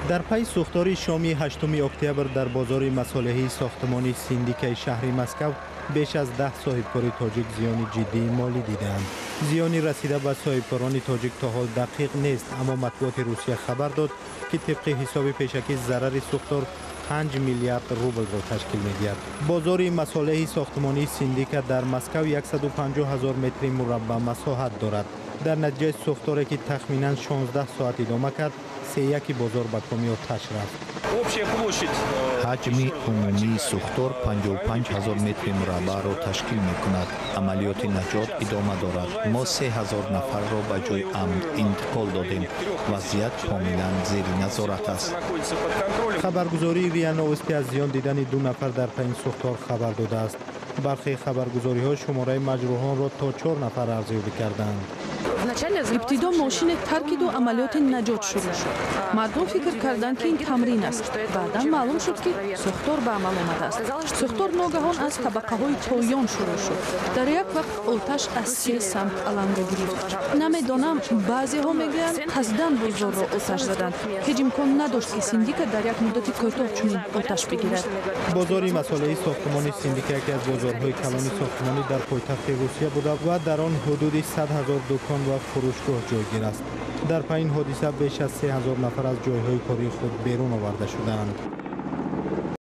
Дар пайи сӯхтори шоми 8 октябр дар бозори масолеҳии сохтмонии Синдикаи шаҳри Москав беш аз 10 соҳибкори тоҷик зиёни ҷиддии молӣ дидаанд. Зиёни расида ба соҳибкорони тоҷик то ҳол дақиқ нест, аммо матбуоти Русия хабар дод, ки тибқи ҳисоби пешакӣ зарари сӯхтор 5 миллиард рублро ташкил медиҳад. Бозори масолеҳи сохтмонии Синдика дар Москав 150 ҳазор метри мураббаъ масоҳат дорад. Дар натиҷаи сӯхторе, ки тахминан 16 соат идома кард, сеяки бозор ба коми оташ рафт. Ҳаҷми умумии сӯхтор 55 ҳазор метри мураббаъро ташкил мекунад. Амалиёти наҷот идома дорад. Мо 3000 нафарро ба ҷои амн интиқол додем. Вазъият комилан зери назорат аст. Хабаргузории РИА Новости аз зиён дидани ду нафар дар пайи сӯхтор хабар додааст. Бархе хабаргузориҳо шумораи маҷрӯҳонро то чор нафар арзёбӣ карданд. Ибтидо мошине таркиду амалиёти наҷот шурӯъ шуд. Мардум фикр карданд, ки ин тамрин аст. Баъдан маълум шуд, ки сӯхтор ба амал омадааст. Сӯхтор ногаҳон аз табақаҳои поён шурӯъ шуд. Дар як вақт оташ аз се самт аланга гирифт. Намедонам, баъзеҳо мегӯянд, қасдан бозорро оташ заданд. Ҳеҷ имкон надошт, ки Синдика дар як муддати кӯтоҳ чунин оташ бигирад. Бозори масолеҳи сохтмони Синдика яке аз бозорҳои калони сохтмонӣ дар пойтахти Русия буда ва дар он ҳудуди 100 ҳазор дукон ва фурӯшгоҳ ҷойгир аст. Дар пайи ин ҳодиса беш аз 3000 нафар аз ҷойҳои кории худ берун оварда шудаанд.